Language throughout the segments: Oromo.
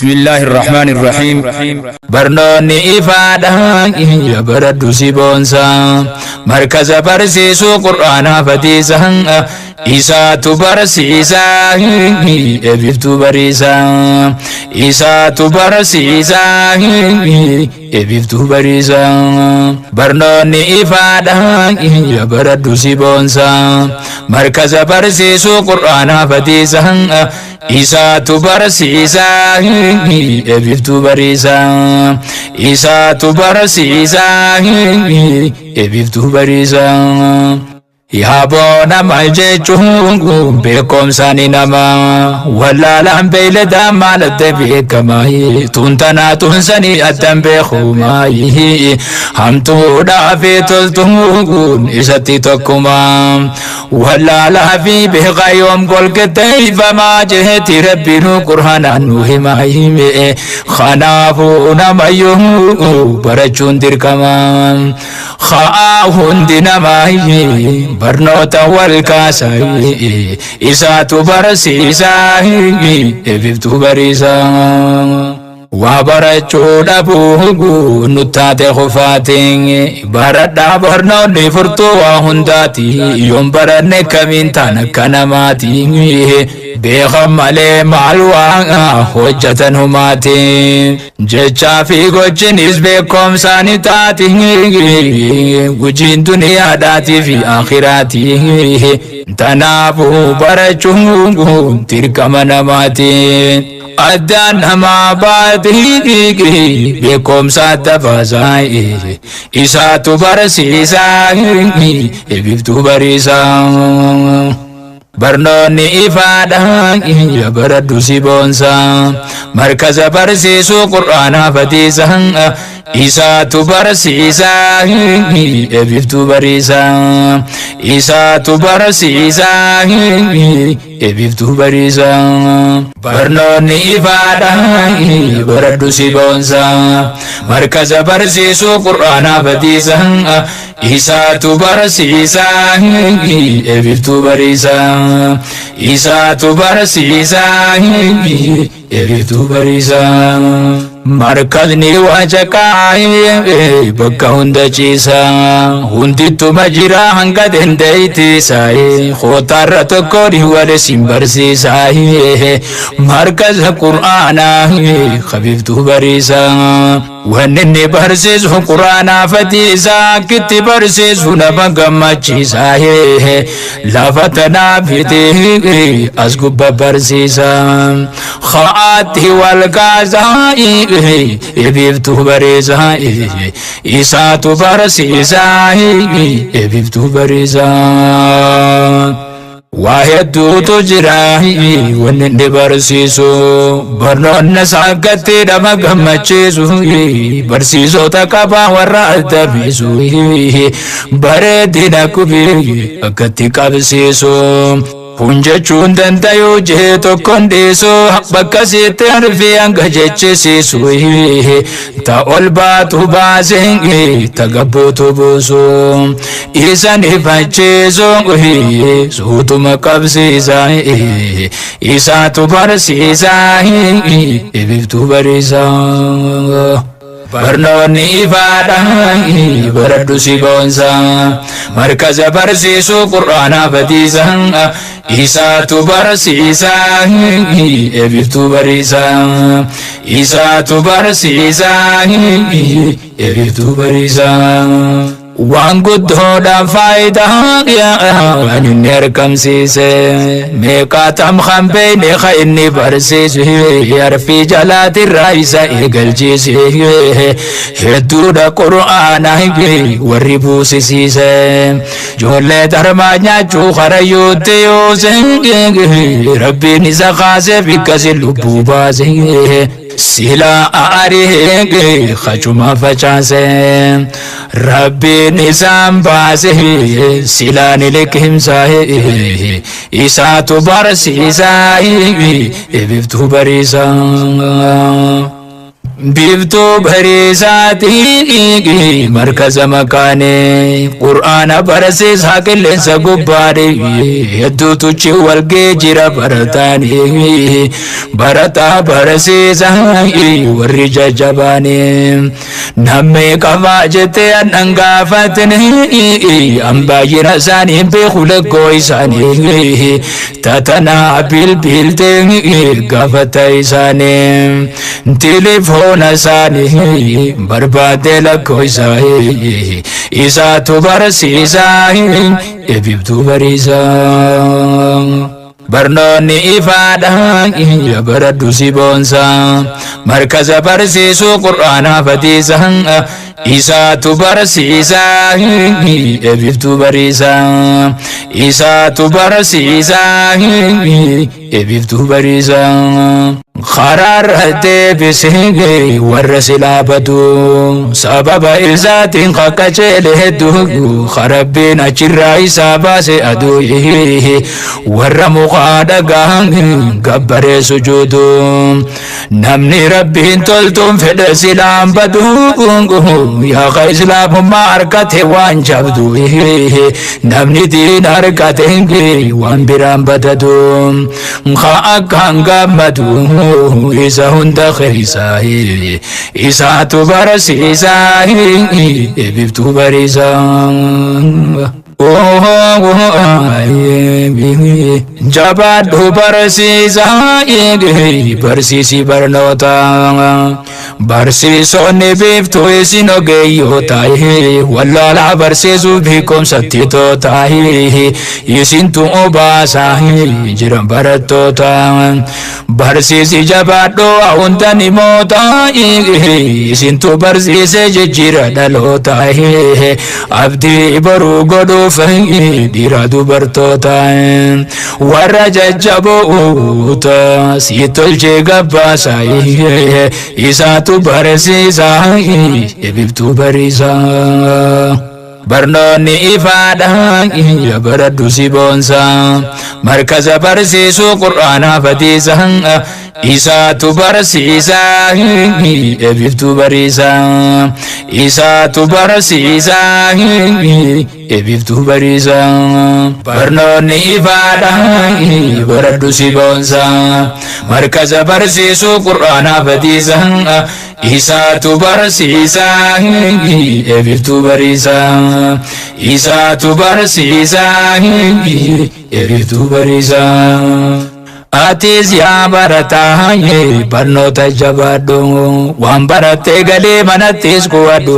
بسم الله الرحمن الرحيم. Barnoonni ifaadha, baradhu si boonsa. Markaza barsiisuu Qur'aanaa fatiisa, isaatu barsiisa, ebiftuu bariisa. Isaatu barsiisa, ebiftuu bariisa. Barnoonni ifaadha, baradhu si boonsa. Markaza barsiisuu Qur'aanaa fatiisa, isaatu barsiisa, ebiftuu bariisa. Isaatu barsiisa, ebiftuu bariisa. Yaaboo nama jechuun beekumsaan nama wallaalaan beeyladaa maalatte beekama? Tuntanaa tunsanii addan beekuma, hamtuudhaa fi toltuun isatti tokkuma. Wallaalaa fi beekaa yoom golgette ifamaa jeeti Rabbiinu Qur'aanaan nu hima hime. Kanaafuu namayyuu barachuun dirqama. Haa, hundi namaa barnoota wal kaasa, isaatu barsiisa, ebiftuu bariisa. Waa barachuu dhabuu nuttaate kufaatiin. Baradhaa, barnoonni furtuu waa hundaati. Yoon baranne kamiin taan akka namaati? Beekan malee maal waa hojjetan humaati? Jechaa fi gochinis beekumsaani taati. Gujiin duniyaadhaatii fi akhiraati. Tanaafuu barachuun dirqama namaati. Addaan namaa baati beekumsa adda baasaa, isaatu barsiisaa, ebiftuu bariisaa. Barnoonni ifaadha, baradhu si boonsa. Markaza barsiisuu Qur'aanaa fatiisa, isaatu barsiisa, ebiftuu bariisa. Isaatu barsiisa, ebiftuu bariisa. Barnoonni ifaadha, baradhu si boonsa. Markaza barsiisuu Qur'aanaa fatiisa, isaatu barsiisa, ebiftuu bariisa. Isaatu barsiisa, ebiftuu bariisa. Markazni waacaqaa bakka hunda ciisa, hundittuma jira hanga dandeeytiisa. Kootaarra tokko wal sin barsiisa. Markaza Qur'aanaa kabiftuu bariisa. Wanni inni barsiisu Qur'aanaa fatiisa, akkitti barsiisu nama gammachiisa. Lafa tanaa fite as gubba barsiisa. Ka'aatti wal kaasaa, ebiftuu bariisa. Isaatu barsiisa, ebiftuu bariisa. Waa hedduutu jira wanni inni barsiisu. Barnoonni isaa akkatti nama gammachiisu. Barsiisota qabaa warra addabiisu, bareedina kubii akkatti qabsiisu. Kun jechuun dandayuu jee tokkon dhiisu, bakka sitti harfi hanga jechisiisu. Ta ol baatu baasee, ta gabbuutu buusu, isan ifachiisu, suutuma qabsiisa. Isaatu barsiisa, ibiftuu bariisa. Barnoonni ifaadha, baradhu si boonsa. Markaza barsiisuu Qur'aanaa fatiisa, isaatu barsiisa, ebiftuu bariisa. Isaatu barsiisa, ebiftuu bariisa. Waan guddoodhaan faayidaa waan inni argamsiise, meeqaatam kan beeyne ka inni barsiise, harfii jalaatirraa isa eegalchiise. Hedduudha Qur'aana warri buusisiise. Ijoollee darmaa nyaachuu karayyuutti yoose, Rabbiin isa kaasee bikkasi lubbuu baase. Sila aaree kachuma facaase, Rabbiin isaan baase. Silaan liqimsa, isaatu barsiisa, ibiftuu bariisa. Biiftuu bariisaatii markaza makaanee qur'aana barsiisaa qilleensa gubbaadhe hedduutu chi walgee jira barataanii barataa barsiisaa warri jajjabaanii namni qabaa jettee annan gaafatanii an baay'ina isaanii beeku lakkoo isaanii tatanaa bilbiltee gaafata isaanii tilifoona isaanii barbaadee lakkoo isaanii isaatu barsiisaa ebibtuu bariisaa. Barnoonni ifaadha baradhu si boonsa markaza barsiisuu qur'aanaa fatiisa isaatu barsiisaa ebiftuu bariisaa isaatu barsiisaa ebiftuu bariisaa. Karaarra deebisee warra silaa badu sababa isaatiin qaqqaceele hedduu karabbiin achirraa isaa baase aduu warra mukaa dhagaa gabbaree sujuudu namni rabbiin toltuun fedhe silaan badu yaaqa islaamummaa harkate waan jabdu namni diin harkate waan biraan badadu haa akkaan gammadu isa hunda keessa isaatu barsiisaa ebiftuu bariisaa. Jabaadhu barsiisaa barsiisi barnoota barsiisonni biiftuu isin ogeeyyoota wallaalaa barsiisuuf beekumsatti toota isintu obaasaa jiran barattoota barsiisi jabaadhu hunda ni moota isintu barsiise jijjiira dhaloota abdii boruu godhuuf dhiira dubartoota warra jajjaboota si tolchee gabbaasa isaatu barsiisa ebibtuu bariisaa. Barnoonni ifaadha baradhu si boonsa markaza barsiisuu qur'aanaa fatiisa isaatu barsiisaa ebiftuu bariisaa isaatu barsiisaa ebiftuu bariisaa. Barnoonni ifaadha baradhu si boonsa markaza barsiisuu qur'aanaa fatiisa isaatu barsiisaa ebiftuu bariisaa isaatu barsiisaa ebiftuu bariisaa. Atis yaa barataa barnoota jabaadhu waan barattee galee manattis kuwadhu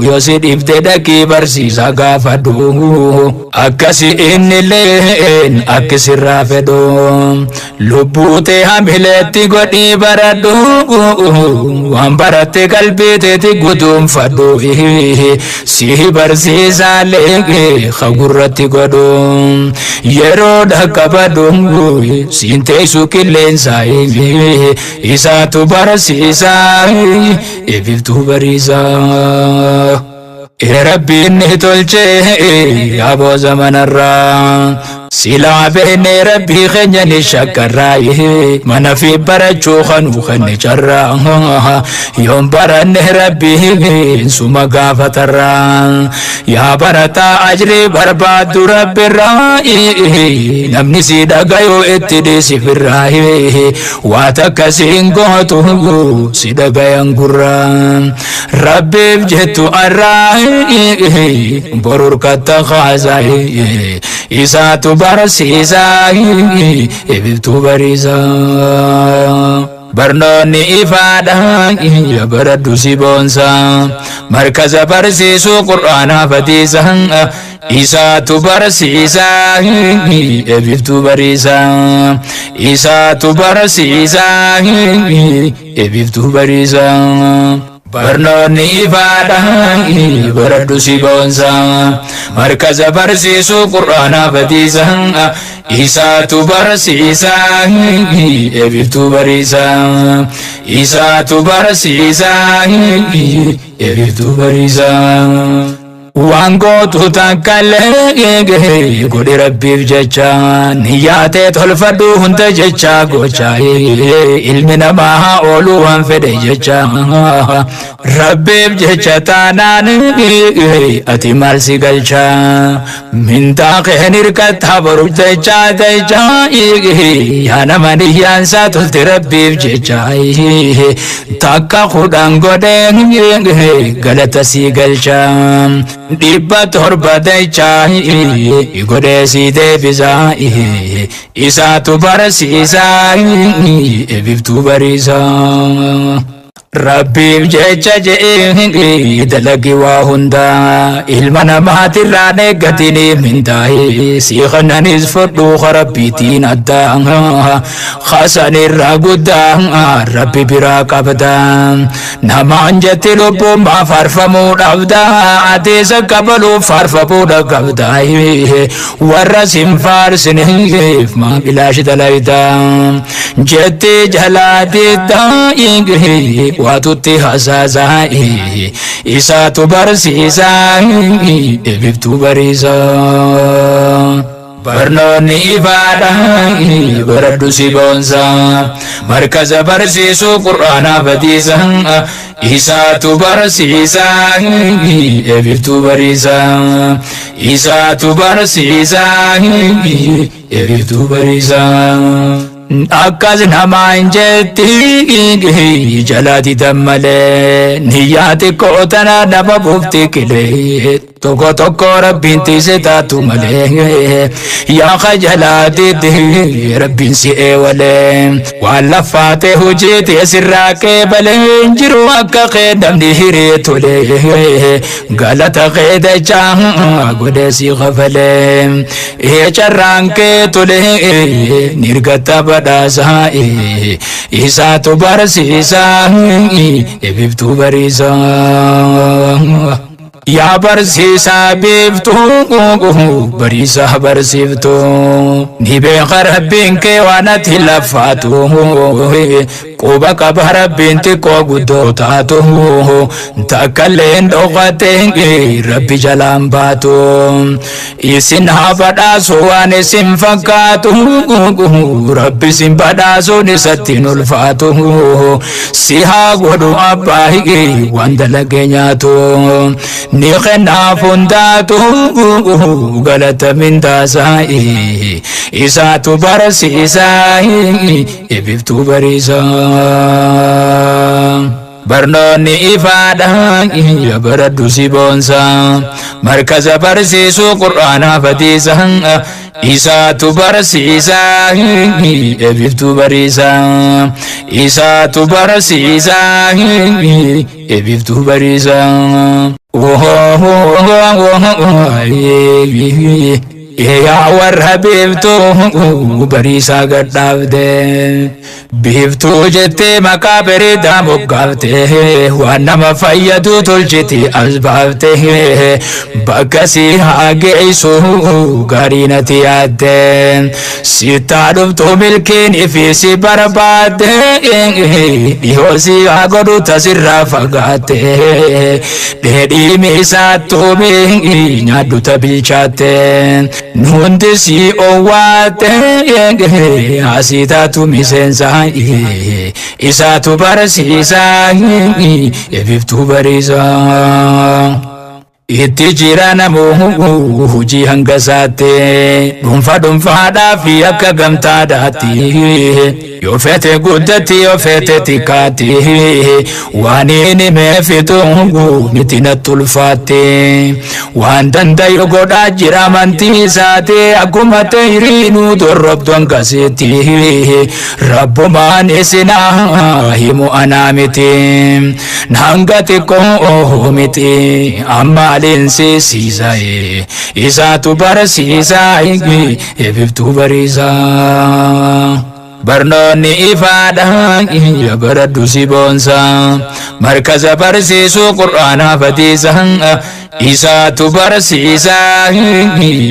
yoo si dhibde dhaqii barsiisaa gaafadhu akkasi innilleen akki sirraa fedhu lubbuu tee hamileetti godhii baradhu waan baratte qalbii teeti guduunfadhu si barsiisaallee hagurratti godhu yeroo dhaqqabadhu siin teessu qilleensaa isaatu barsiisaa ebiftuu bariisaa. Rabbiin ni tolchee aboo zamanarraa silaa beeknee rabbii keenya ni shakkarraa mana fi barachuu kanuu kan carraa yoon baranne rabbii suma gaafatarraa yaa barataa ajrii barbaaddu rabbirraa namni si dhagayuu itti dhiisifirraa waa takka siin gootu si dhagayan gurraa rabbiif jettu arraa borur katta kaasaa isaatu barsiisaa ebiftuu bariisaa. Barnoonni ifaadha baradhu si boonsa markaza barsiisuu qur'aanaa fatiisa isaatu barsiisaa ebiftuu bariisaa isaatu barsiisaa ebiftuu bariisaa. Barnoonni ifaadha baradhu si boonsa markaza barsiisuu qur'aanaa fatiisa isaatu barsiisaa ebiftuu bariisaa isaatu barsiisaa ebiftuu bariisaa. Waan gootu takkallee godhi Rabbiif jecha, niyyaatee tolfadhu hunda jecha gocha, ilmi namaa haa ooluu waan fedhe jecha. Rabbiif jecha taanaan ati maal si galcha? Mindaa keen hirkattaa boru jecha jecha. Yaa nama niyyaansaa tolte Rabbiif jecha, takka 10 godhee galata si galcha. 700 jecha godhee si deebisa. Isaatu barsiisa, ebiftuu bariisa. Rabbiif jecha je'ee dalagi waa hundaa, ilma namaatirraan eeggatini mindaa'e. Si kananis fudhuu Rabbiitiin addaa, hasanirraa guddaa Rabbi biraa qabda. Namaan jetti lubbuun maa faarfamuu dhabda? Ateessa kabaluuf faarfamuu qabda. Warra sin faarsineef maa bilaashi dalayda? Jetti jalaa diddaa waatutti hasaasaa. Isaatu barsiisaa, ebiftuu bariisaa. Barnoonni ifaadha, baradhu si boonsa. Markaza barsiisuu Qur'aanaa badiisa. Isaatu barsiisaa, ebiftuu bariisaa. Isaatu barsiisaa, ebiftuu bariisaa. Akkas namaan jetti jala didan malee, niyyaa xiqqoo tana nama buufti qilee. Tokko tokko Rabbiin tiise taatu malee, yaa kajalaa didde Rabbiin si eewalee. Waan laffaate hojii teessirraa qeebalee, hin jiru akka kee namni hiree tolee. Galata kee dachaa godhee si kafalee. Ee, carraan kee tolee, nirgata badhaasaa. Isaatu barsiisaa, ebiftuu bariisaa. Yaa barsiisaa biiftuu, bariisaa barsiiftuu, ni beeka Rabbiin kee waan ati laffaatu. Quba qaba Rabbiin xiqqoo guddoo taatu, takkallee hin dhoqate Rabbi jalaan baatu. Isin haa badhaasu waan isin fakkaatu, Rabbi isin badhaasuun isatti hin ulfaatu. Si haa godhu abbaa waan dalagee nyaatu, ni kennaaf hundaatu galata mindaasaa. Isaatu barsiisaa, ebiftuu bariisaa. Barnoonni ifaadha, baradhu si boonsa. Markaza barsiisuu Qur'aanaa badiisa. Isaatu barsiisaa, ebiftuu bariisaa. Isaatu barsiisaa, ebiftuu bariisaa. Yaa warra biiftuu bariisaa gadhaabde, biiftuu jettee maqaa bareedaa moggaafte, waan nama fayyadu tolchiti as baafte. Bakka si haa geessu gaarii natti yaadde, sittaa dhuftu milkiin ifi si barbaadde. Dhihoo si haa godhu tasirraa fagaatte, dheedhii miisaattuumi nyaadhu ta bilchaatte. Nundi si owwaatte, asii taatu miseensa. Isaatu barsiisaa, ebiftuu bariisaa. Itti jira namuu hojii hanga isaatti, dhuunfa dhuunfaadhaa fi akka gamtaadhaatti. Yoo feete guddatti, yoo feete xiqqaatti, waan inni meefitu miti natti ulfaatti. Waan dandayu godhaa jira amantii isaati, akkuma ta'iriinuu dorrobdu hangasitti. Rabbumaan isinaa himu, anaa miti. Hanga xiqqoo miti ammaaliin siisiisa. Isaatu barsiisaa, ebiftuu bariisaa. Barnoonni ifaadha, baradhu si boonsa. Markaza barsiisuu Qur'aanaa badiisa. Isaatu barsiisaa,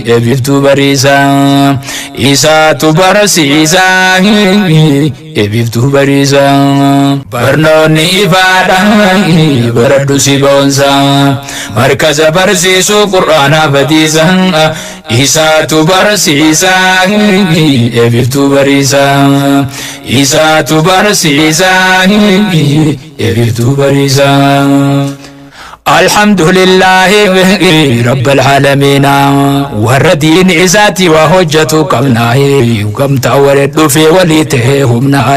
ebiftuu bariisaa. Isaatu barsiisaa, ebiftuu bariisaa. Barnoonni ifaadha, baradhu si boonsaa. Markaza barsiisuu qur'aanaa badiisaa. Isaatu barsiisaa, ebiftuu bariisaa. Isaatu barsiisaa, ebiftuu bariisaa. Alhamdulillahi rabbil aalamiin, warra diin isaati waa hojjetu qabnaa, gamtaa waliin dhufee walii ta'ee humnaa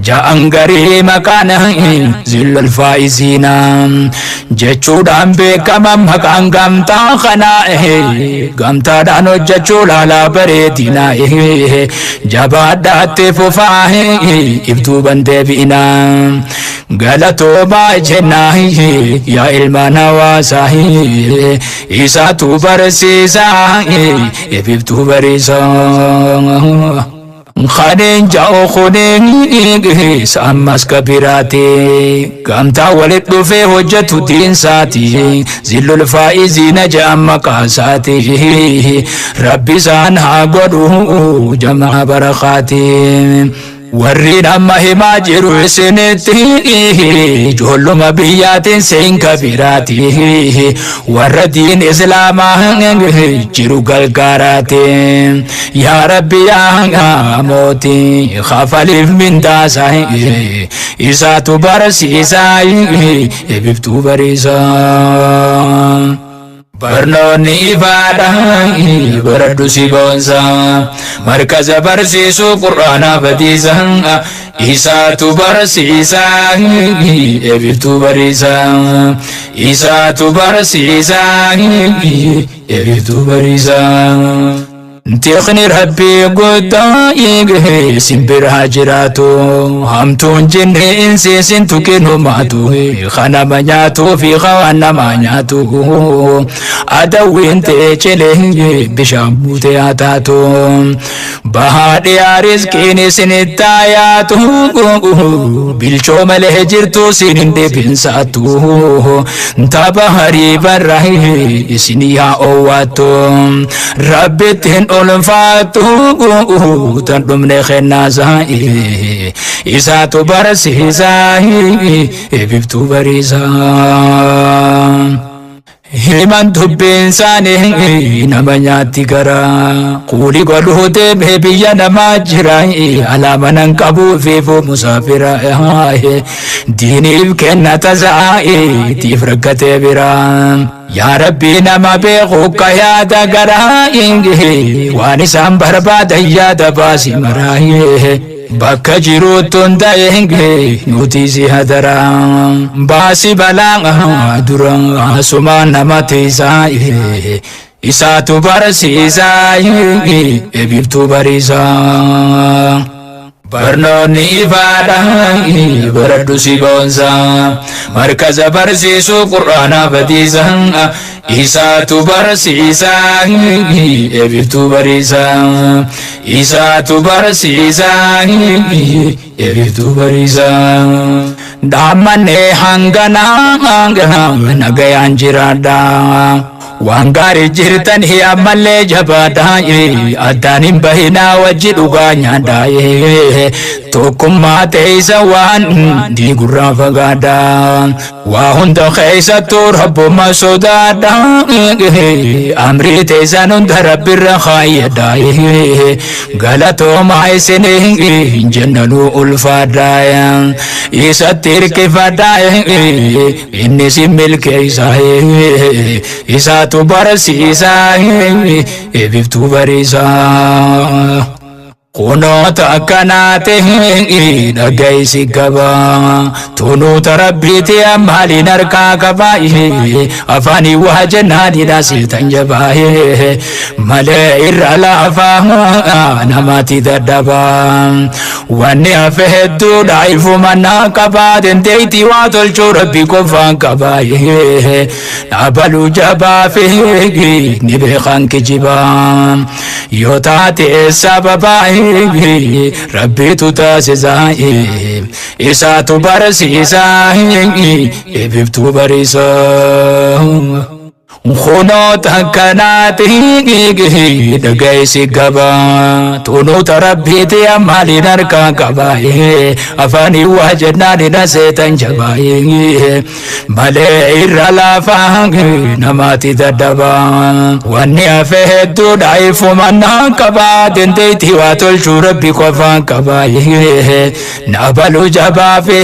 ja'an garii maqaan zillul faa'iziina jechuudhaan beekama. Maqaan gamtaa kanaa gamtaadhaan hojjechuu laalaa bareedina, jabaadhaatti fufaa, ibduu bandeebi'ina, galatoomaa jennaa yaa ilmaan hawaasaa. Isaatu barsiisaa, ebibtuu bariisaa. Kaneen ja'u kuneen ammas kabiraati, gamtaa walit dhufee hojjetu diinsaati, zillul faa'iziina ja'an maqaasaati. Rabbi isaan haa godhu jamaa barakaati. Warri amma himaa jiru isinitti ijoolluma biyyaatiin seen kabiraati, warra diin islaamaa jiru gargaaraati. Yaa Rabbi, yaa mootii, kafaliif mindaasaa. Isaatu barsiisaa, ebibtuu bariisaa. Barnoonni ifaadha, baradhu si boonsaa. Markaza barsiisuu qur'aanaa badiisaa. Isaatu barsiisaa, ebiftuu bariisaa. Isaatu barsiisaa, ebiftuu bariisaa. Tiqni Rabbii guddaa simbira jiraatu, hamtuun jinni insiisin tuqinumaatu, kanama nyaatuu fi waan nama nyaatu, adawwiin ta'e cilee bishaan buutee haa taatu. Bahaa dhiyaa rizqiin isinitti yaatu, bilchoo malee jirtu isin hin dhibinsaatu, tapha harii barra isin yaa oowwaattu, Rabbitti hin ulfaattu tan dhumne kennaasaa. Isaatu barsiisaa, ebibtuu bariisaa. Himan dubbiin isaanii nama nyaatti, gara kuuli godhuu deemee biyya namaa jira, alaama nan qabuu fiifuu musaafira, diiniif kenna tasaa tiif rakkatee bira. Yaa Rabbi, nama beeku ka yaada garaa, waan isaan barbaadan yaada baasi maraa, bakka jiruutti hunda'e nuti si hadaraa, baasi balaa dura sumaan nama tiisaa. Isaatu barsiisaa, ebibtuu bariisaa. Barnoonni ifaadha, baradhu si boonsaa. Markaza barsiisuu qur'aanaa badiisaa. Isaatu barsiisaa, ebiftuu bariisaa. Isaatu barsiisaa, ebiftuu bariisaa. Dhaammannee hanganaa nagayaan jiraadha. Waan gaarii jirtan ammallee jabaadha. Addaan hin bahinaa, wajji dhugaa nyaadha. Tokkummaa teessa waan diigurraa fagaadha. Waa hunda keessattuu Rabbuma sodaadha. Amrii teessan hunda Rabbirra kaayyadha. Galatoomaa isinii jennanuu ulfaadha. Isatti hirkifadha, inni si milkeessa. Isaatu barsiisaa, ebiftuu bariisaa. Kunoota akkanaa ta'e dhagaysi qaba. Tunuuta Rabbiiti maaliin harkaa qaba. Afaanii waa jennaanidha seetan jabaa. Malee irra laafaa namatti dadhaba. Wanni hafe hedduudha, ifuma naa qaba. Dandeettii waa tolchuu Rabbi qofaan qaba. Dhaabaluu jabaa fi ni beekan kijibaa. Yoo taate sababa Rabbiitu taasisa, isaatu barsiisa, ibiftuu bariisa. Kunoo takkanaati dhagaisi gaba, tunuuta rabbiiti maaliin harkaa qaba, afaanii waa jennaan na seetan jabaa malee irra laafaa namaati dadhaba. Wanni hafe hedduudha ifumannaa qaba, dandeettii waa tolchuu rabbi qofaan qaba, nabaluu jabaa fi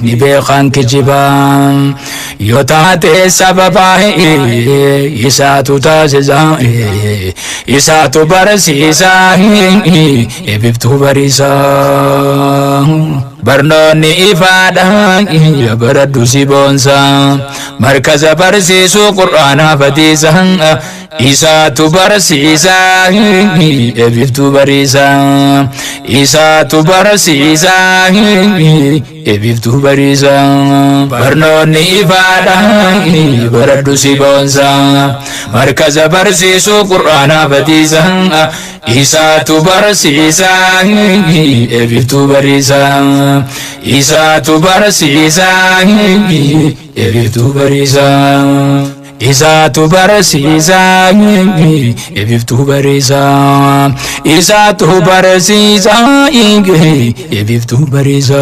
ni beekan kijiba yoo taate sababa isaatu taasisa, isaatu barsiisa, ibiftuu bariisa. Barnoonni ifaadha, baradhu si boonsa, markaza barsiisuu qur'aanaa fatiisa, isaatu barsiisa, ibiftuu bariisa, isaatu barsiisa, ibiftuu bariisa. Barnoonni ifaadha, baradhu si boonsa, markaza barsiisuu qur'aanaa fatiisa, isaatu barsiisa, ibiftuu bariisa, isaatu barsiisa, ibiftuu bariisa, isaatu barsiisa, ibiftuu bariisa, isaatu barsiisa, ibiftuu bariisa.